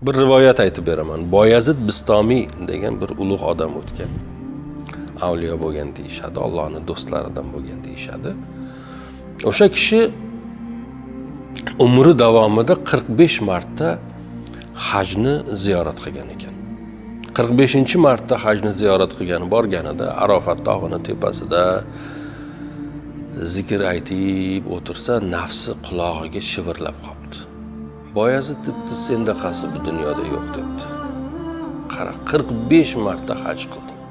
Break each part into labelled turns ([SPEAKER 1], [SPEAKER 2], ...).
[SPEAKER 1] Bir rivoyat aytib beraman. Boyazid Bistomiy degan bir ulug' odam o'tgan. Avliyo bo'lgan deyishadi, Allohning do'stlaridan bo'lgan deyishadi. O'sha kishi umri davomida 45 marta hajni ziyorat qilgan ekan. 45-marta hajni ziyorat qilgani borganida Arofat tog'ini tepasida zikr aytib o'tirsa, nafsi qulog'iga shivirlab qopti. Boyazid debdi, sendaqasi bu dunyoda yo'q debdi. Qara, 45 marta haj qilding.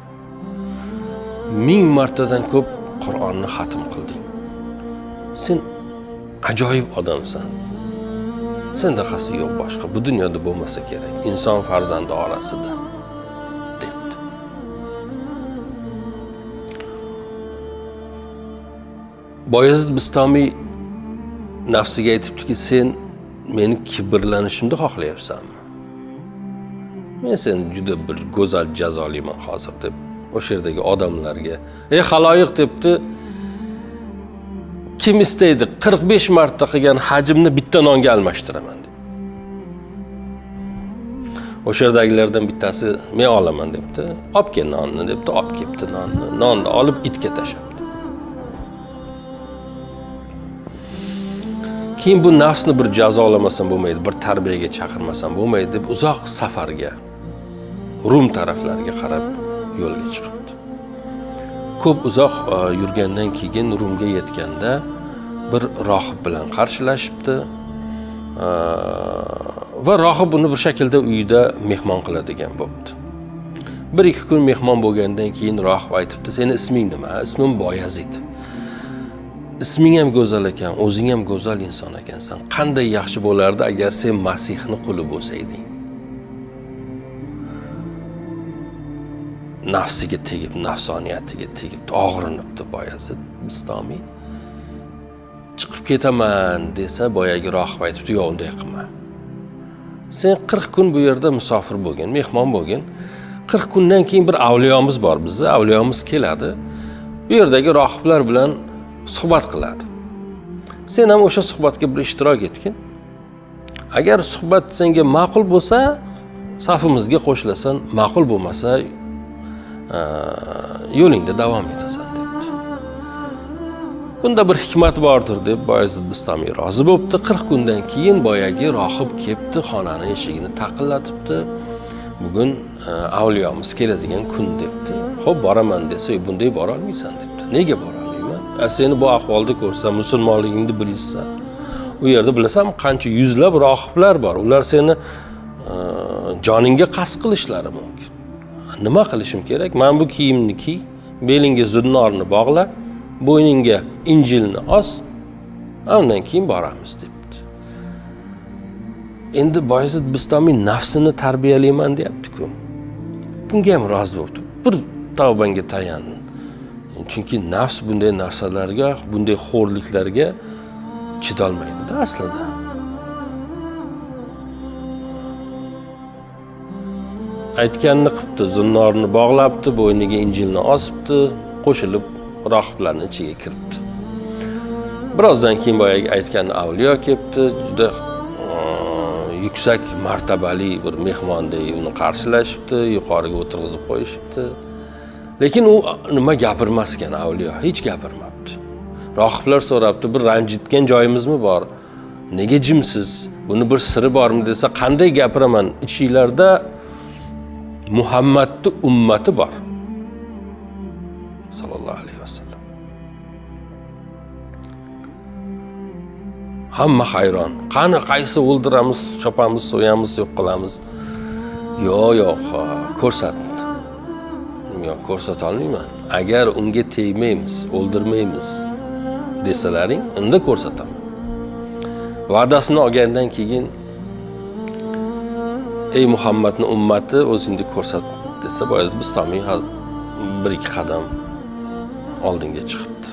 [SPEAKER 1] 1000 martadan ko'p Qur'onni xatm qilding. Sen ajoyib odamsan. Sendaqasi yo'q boshqa bu dunyoda bo'lmasa kerak, inson farzandi orasida debdi. Boyazid Bistomiy nafsiga aytibdiki, sen meni kibrlanishimni xohlayapsanmi? Men seni juda bir go'zal jazolayman hozir deb o'sha yerdagi odamlarga, ey xaloyiq debdi, kim istaydi 45 marta qilgan hajimni bitta nonga almashtiraman deb. O'sha yerdagilardan bittasi men olaman debdi. Olib kel nonni debdi, olib kelibdi nonni. Nonni olib itga tashlabdi. Keyin bu nafsni bir jazolamasam bo'lmaydi, bir tarbiyaga chaqirmasam bo'lmaydi deb uzoq safarga, Rum taraflariga qarab yo'lga chiqibdi. Ko'p uzoq yurgandan keyin Rumga yetganda bir rohib bilan qarshilashibdi. Va rohib uni bir shaklda uyida mehmon qiladigan bo'pti. Bir ikki kun mehmon bo'lgandan keyin rohib aytibdi, seni isming nima? Ismim Boyazid. Isming ham go'zal ekan, o'zing ham go'zal inson ekansan. Qanday yaxshi bo'lardi agar sen Masihni quli bo'lsayding. Nafsiga tegib, nafsoniyatiga tegib, og'rinibdi Boyazid Bistomiy. Chiqib ketaman desa, boyagi rohib aytibdi, yo'q, unday qilma. Sen 40 kun bu yerda musofir bo'lgin, mehmon bo'lgin. 40 kundan keyin bir avliyomiz bor bizda, avliyomiz keladi. Bu yerdagi rohiblar bilan suhbat qiladi. Sen ham o'sha suhbatga bir ishtirok etgin. Agar suhbat senga ma'qul bo'lsa, safimizga qo'shilasan, ma'qul bo'lmasa, yo'lingda davom etasan debdi. Bunda bir hikmat bordir deb Boyazid Bistomiy rozi bo'pti. 40 kundan keyin boyagi rohib kelibdi, xonani eshigini taqillatibdi. Bugun avliyomiz keladigan kun debdi. Xo'p, boraman desa, bunday bora olmaysan debdi. Nega bora olmayman? Seni bu ahvolda ko'rsam, musulmonligingni bilishsa, u yerda bilasanmi qancha yuzlab rohiblar bor. Ular seni joningga qasd qilishlari mumkin. Nima qilishim kerak? Mana bu kiyimni kiy, belingga zunnorni bog'la, bo'yningga Injilni os, undan keyin boramiz debdi. Endi Boyazid Bistomiy nafsini tarbiyalayman deyapti-ku. Bunga ham rozi bo'ldi. Bir tavbangga tayan. Chunki nafs bunday narsalarga, bunday xo'rliklarga chidolmaydi-da aslida. Aytganini qilibdi, zunnorni bog'labdi, bo'yniga Injilni osibdi, qo'shilib rohiblarning ichiga kiribdi. Birozdan keyin boyagi aytgan avliyo kelibdi, juda yuksak martabali bir mehmondek uni qarshilashibdi, yuqoriga o'tirg'izib qo'yishibdi. Lekin u nima gapirmas ekan avliyo, hech gapirmabdi. Rohiblar so'rabdi, bir ranjitgan joyimizmi bor? Nega jimsiz? Buni bir siri bormi desa, qanday gapiraman? Ichinglarda Muhammadni ummati bor. Sallallohu alayhi vasallam. Hamma hayron. Qani qaysi o'ldiramiz, chopamiz, so'yamiz, yo'q qilamiz. Yo'q, yo'q, ko'rsat. Yo'q, ko'rsata olmayman. Agar unga tegmaymiz, o'ldirmaymiz desalaring, unda ko'rsataman. Va'dasini olgandan keyin ey Muhammadning ummati, o'zingni ko'rsat desa, Boyazid Bistomiy bir ikki qadam oldinga chiqibdi.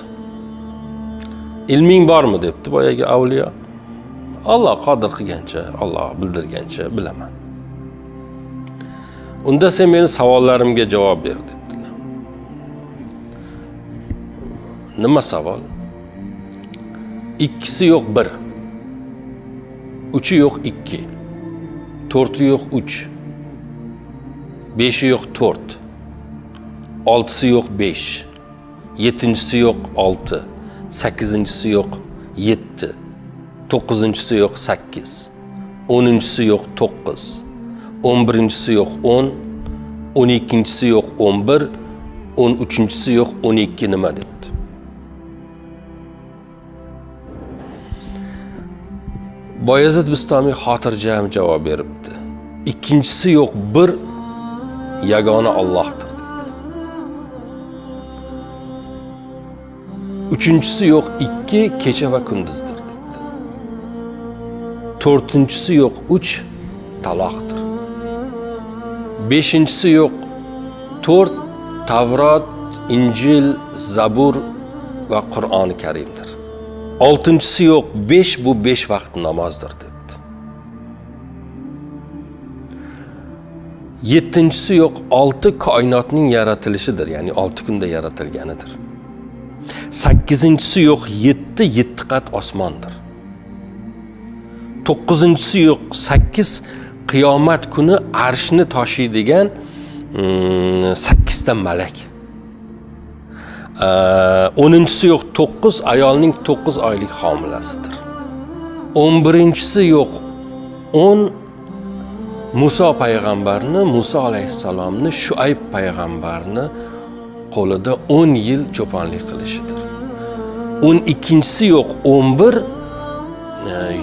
[SPEAKER 1] Ilming bormi debdi boyagi avliyo. Alloh qodir qilgancha, Alloh bildirgancha bilaman. Unda sen meni savollarimga javob ber debdilar. Nima savol? Ikkisi yo'q bir. Uchi yo'q ikki. 4 yo'q 3, 5 yo'q 4, 6 yo'q 5, 7 yo'q 6, 8 yo'q 7, 9 yo'q 8, 10 yo'q 9, 11 yo'q 10, 12 yo'q 11, 13 yo'q 12 nima debdi. Boyazid Bistomiy xotirjam javob beribdi. Ikkinchisi yo'q 1, yagona Allohdir debdi. Uchinchisi yo'q 2, kecha va kunduzdir debdi. To'rtinchisi yo'q 3, taloqdir. Beshinchisi yo'q 4, Tavrot, Injil, Zabur va Qur'oni Karimdir. Oltinchisi yo'q 5, bu 5 vaqt namozdir debdi. Yettinchisi yo'q 6, koinotning yaratilishidir, ya'ni 6 kunda yaratilganidir. Sakkizinchisi yo'q 7, 7 qat osmondir. To'qqizinchisi yo'q 8, qiyomat kuni arshni toshiydigan 8 ta malak. 10-chisi yo'q 9, ayolning 9 oylik homilasidir. 11-chisi yo'q 10, Musa payg'ambarni, Musa alayhissalomni Shuayb payg'ambarni qo'lida 10 yil cho'ponlik qilishidir. 12-chisi yo'q 11,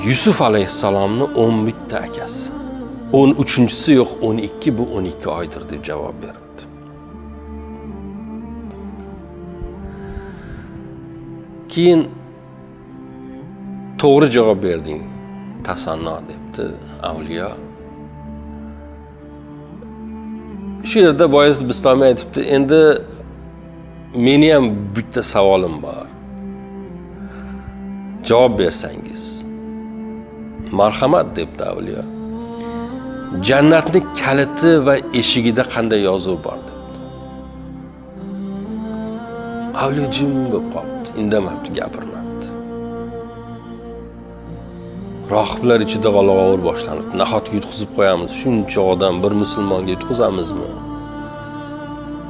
[SPEAKER 1] Yusuf alayhissalomni 11 ta akasi. 13-chisi yo'q 12, bu 12 oydir deb javob beribdi. Keyin to'g'ri javob berding tasanno debdi avliyo. Shu yerda Boyazid Bistomiy aytibdi, endi meni ham bitta savolim bor. Javob bersangiz. Marhamat debdi avliyo. Jannatning kaliti va eshigida qanday yozuv bor debdi. Avliyo jim bo'lib qolibdi, indamabdi, gapirmabdi. Rohiblar ichida g'alag'ovur boshlanibdi. Nahotki yutqizib qo'yamiz, shuncha odam bir musulmonga yutqizamizmi?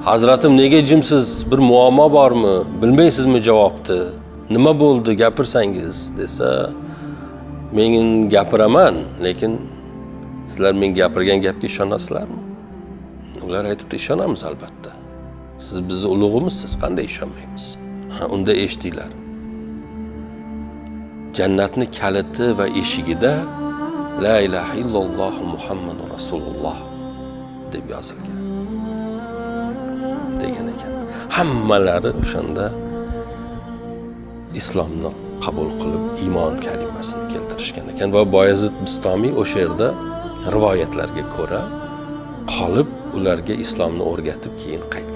[SPEAKER 1] Hazratim nega jimsiz, bir muammo bormi? Bilmaysizmi javobni? Nima bo'ldi, gapirsangiz desa, men gapiraman, lekin sizlar men gapirgan gapga ishonasizlarmi? Ular aytibdi, ishonamiz albatta. Siz bizni ulug'imizsiz, qanday ishonmaymiz? Ha, unda eshitinglar. Jannatning kaliti va eshigida la ilaha illalloh Muhammadur Rasululloh deb yozilgan degan ekan. Hammalari o'shanda islomni qabul qilib iymon kalimasini keltirishgan ekan va Boyazid Bistomiy o'sha yerda rivoyatlarga ko'ra qolib ularga islomni o'rgatib keyin qaytgan.